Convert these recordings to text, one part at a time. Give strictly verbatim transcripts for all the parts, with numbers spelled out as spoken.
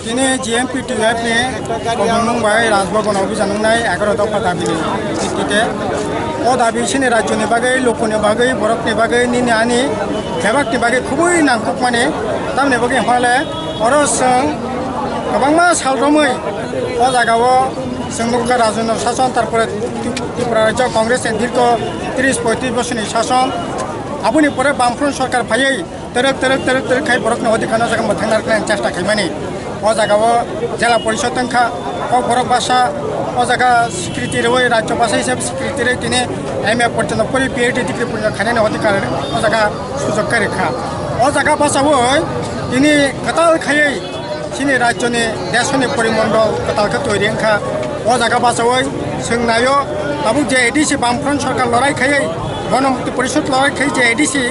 Chini G M P T F ni kwbangmung bai Rajbhavan obhijan wngnai egaroh dopha dabi ni tike. O dabi chini rajyo ni bagwi, luku ni bagwi, borok ni bagwi, nini ani bebak ni bagwi khubui nangkukmani. Tamni bagwi hwnle oro chwng kwbangma sal romwi o jaga o chwng nukha rajyo ni sason, tarpore Tripura rajyo Congress ni dirgho tris poitris bosor ni sason. Aboni pore Bamfront sorkar phaiwi Terek terek terek terek khai borokni odhikar no jaga mwthangna rwknani chesta khaimani. O jaga o jela porishod wngkha, kok borok basa o jaga sikriti rwi, rajyo basa hisab sikriti rwi tini M A porjonto pori P H D degree porjonto khainani odhikar o jaga sujok kai rwkha. O jaga basawi tini kwtal khaiwi chini rajyoni desoni porimondol kwtal khe toiri wngkha. O jaga basawi chwng naio tabuk je A D C Bamfront sorkar lorai khaiwi, Ganamukti Porishod lorai khai je A D C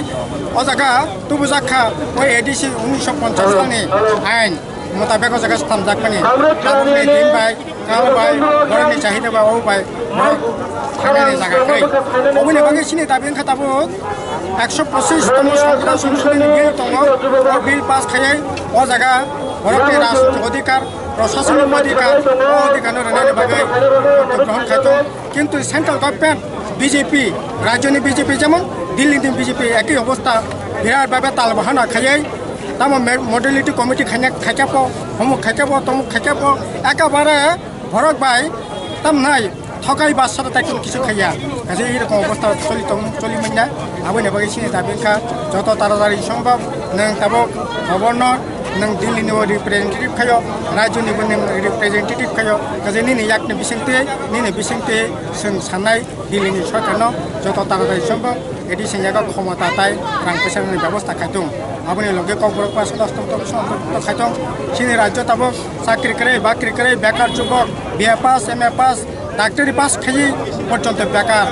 o jaga tubujak kha, o A D C unisho ponchas salni ain motabek o jaga slamjakmani. Tabukni din bai, kal bai, borokni chahida bai, o bai, borok thangnani jaga kwrwi. Oboni bagwi chini dabi wngkha tabuk ekso pochish tomo Songbidan Songshodhoni bill tongo, o bill pass khaiwi o jaga borokni rajnitik odhikar, prosasonik odhikar, o odhikarno rwnani bagwi grohon khai tongo. Kintu central government B J P, rajyoni B J P, jemon Delhi ni B J P ekhi obostha, birat bhabe tal bahana khaiwi, tamo me-, modality committee khaina khaikha po, homuk khaikha po, tomuk khaikha po, ekabare borok bai tamnai thokai ba sara tai kisu khaiya. Kaje ei rokom obostha choli tong, choli manya, aboni bagwi chini dabi wngkha joto taratari sombhob nwng tabuk governor, nwng Delhi ni bo representative khaio, rajyoni bo nwng representative khaio, kaje nini yakni bisingtwi, nini bisingtwi chwng sanai Delhi ni sorkarno joto taratari sombhob A D C ni yago khomota tai rang pwisa rwni bebosta khai tong. Aboni loge kokborok paso dos tong tong song tong khai tong. Chini rajyo tabuk chakri kwrwi, bakri kwrwi, bekar jubok, B A pass, M A pass, doctori pass khaiwi porjonto bekar,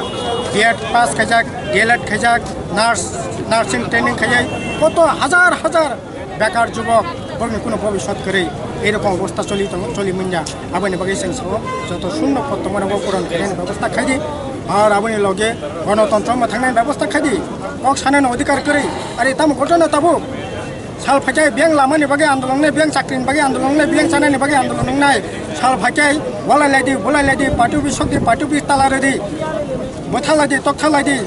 B Ed pass khaijak, D L Ed khaijak, nurse, nursing training khaiwi koto hajar hajar bekar jubok, borokni kuno bobiswt kwrwi, ei rokom obostha choli tongo, choli manya. Aboni bagwi chwng sao, joto shunno pod tongmani bo puron khainani bebosta khaidi. Ar aboni loge gonotontro mwthangnani bebosta khaidi. Kok sanani odhikar kwrwi, ari tamo ghotona tabuk. Sal phaikhe biyang lamani bagwi andolon wngnai, biyang chakrini bagwi andolon wngnai, biyang chanani bagwi andolon wngnai. Sal phaikhe walai laidi, bulai laidi, party office sokdi, party office tala rwdi, bwtha laidi, tokha laidi.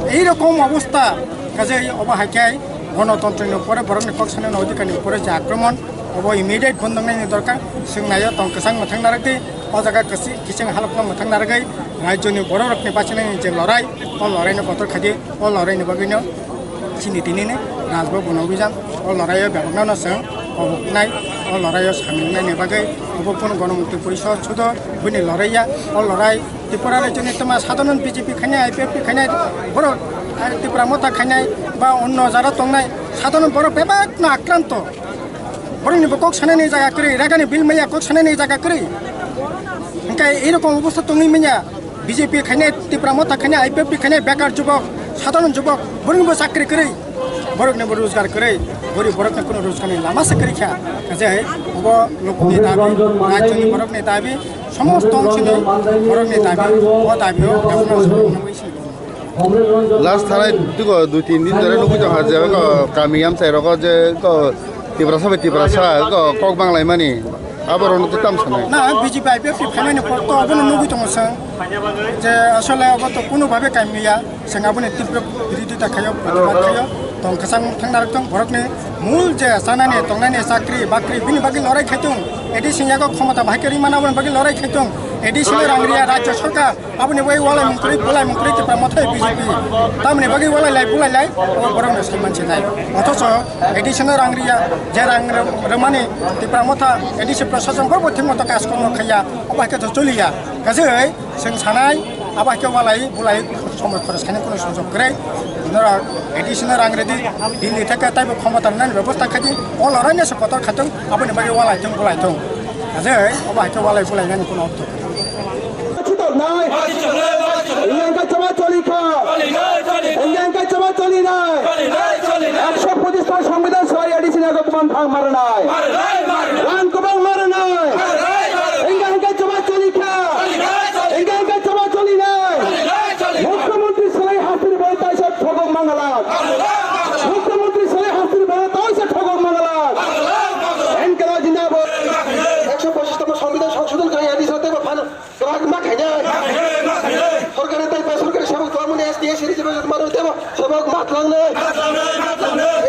Ei rokom obostha, kaje obo hai khe gonotontroni upore, borokni kok sanani odhikarni upore je akromon, obo immediate bondo wngnani dorkar. Chwng naio tong kwchang mwthang narwkdi, o jaga kwchwi-, kiching halokno mwthang narwgwi rajyoni bororokni bachinani je lorai, o loraino kotor khaidi, o loraini bagwino chini tinini Rajbhavan obhijan, o loraio bebakno chwng koboknai, o loraio samilnani bagwi obo phano Ganamukti Porishod sudo bini loraiya, o lorai Tripura rajyoni toma sadharon B J P khainai, I P F T khainai, borok, ah, Tipra Motha khainai ba onno jara tongnai sadharon borok bebakno akranto. Borokni bo kok sanani jaga kwrwi, ragani bill maya kok sanani jaga kwrwi. Hwnkhe ei rokom obostha tongwi manya, B J P khainai, Tipra Motha khainai, I P F T khainai, bekar jubok, sadharon jubok, borokni bo chakri kwrwi, borokni bo rojgar kwrwi, gorib borokni kuno rojgarni lama se kwrwi kha. Kaje obo lokni dabi, rajyoni borokni dabi, somosto ongsini borokni dabi, o dabi o governor. Last thanai tiko dui tin din dhore nugui tongkha je ko kami amchai rogo je ko Tiprasa bai Tiprasa ko kok banglaimani, aborokno tei tamo sanai? Na, B J P I P F T phaimani por to obono nugui tongo chwng je asole obo to kuno bhabe kamiya, chwng aboni tibro birodita khaio, protibad khaio, tong kwchang thang narwk tong, borokni mul je chanani tongnani chakri bakri bini bagwi lorai khai tong, A D C ni yago khomota bahai khe rimana aboni bagwi lorai khai tong, A D C ni rang riya rajyo sorkar, aboni bagwi walai mung kwrwi, bulai mung kwrwi Tipra Motha B J P. Tamoni bagwi walai lai, bulai lai, o borokno sai mansinai. Othocho A D C no rang riya, je rang rw-, rwmani Tipra Motha A D C prosason borokbo thik moto kaj kormo khaiya, obo hai khe to choliya. Kaje chwng sanai, abo hai khe walai, bulai, somoi khoros khaina kuno sujok kwrwi. Norok A D C no rang rwdi, Delhi theke taibo khomota rwnani bebosta khaidi, o loraino se kotor khatung, aboni bagwi walai thung, bulai thung. Kaje obo hai khe walai, bulai nani kuno ortho. Chitok nai. Hingke chama choli kha. Hingke chama choli nai. Ekso pochish tong Songbidan Sabha A D C ni agok man phang mar nai. Rang kubang mar nai. Hingke hingke chama choli kha. Hingke hingke chama choli nai. Mukhyamantri salai hastir bai taisa thogok mangalak. Mukhyamantri salai hastir bai taisa thogok mangalak. Hingke la jindabad. Maro tebo, sebok matlangnai. Matlangnai, matlangnai.